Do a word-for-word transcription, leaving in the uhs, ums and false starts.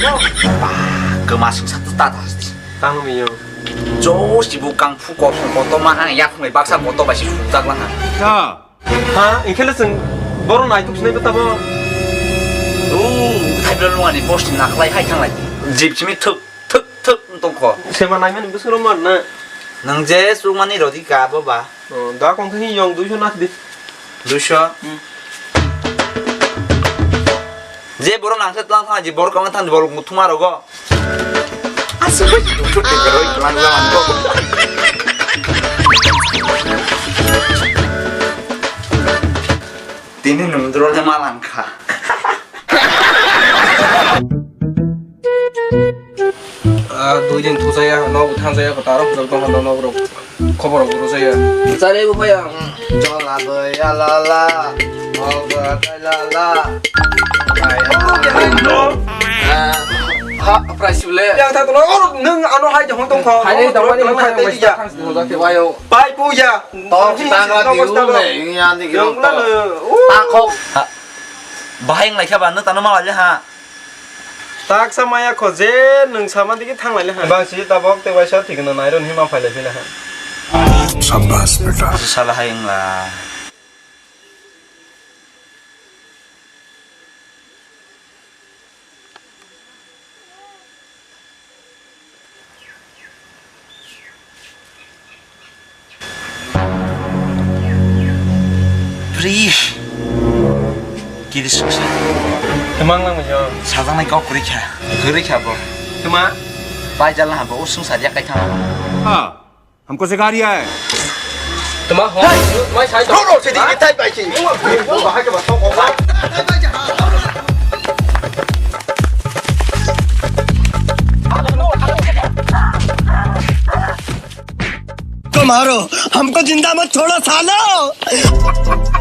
Ba, kwma singsa ta ta ta. Tang mi yo. Jo si bu kang phu ko phu ko to ma ang ya khung baksa ko to ba si sujak lang ha. Ha, ikhele sing boro naituk sinai bata bo. U, thai bla lungani bosti naklai hai thanglai. Jip simi thuk thuk thuk tongkho. Sema naimani bwswk rw man na? Nang je sukmani rodi ka bo ba. Oh, da kong thani yong duiso na di. Duiso? Hmm. Je borok nang se tlang thang, je borok kama thang, borok muthuma rogo. Asuk bai duiso te beroi tlang tlang ko. Tini nung dro le malang kha. Ah, dui din thusaya, nogo thangsaya, ko taro hwnjak tong hwnjak nogo rok khobor rok guru saya. Chale bo phaya. Jola doi alala, nogo doi lala. Ha, price le. Yang ta tono, oh, nung ano hai jong tong kho. Hai jong tong kho. Pai puya. Tok tanga diu le, yang di kilo. Takok. Bahai wng lai kha ba, nw tano ma wale ha. Taksa maya kho je nwng sama digi thang lai le ha. Bang si tabok te waisa thik no nai ron hima phai lai phila ha. Shabash beta. Sala hai wng la. Prish. Kiri suksa. Kemang lang yo. Sajaknai kok kwrwi kha. Kwrwi kha bo. Kema? Bai jala ha bo, o swngchar yak kai thang. Ha. हमको सिखा रिया है। Tuma ho, mai sai to. Ro, ro, se di tai pai si. को मारो, हमको जिंदा मत छोड़ो सालो।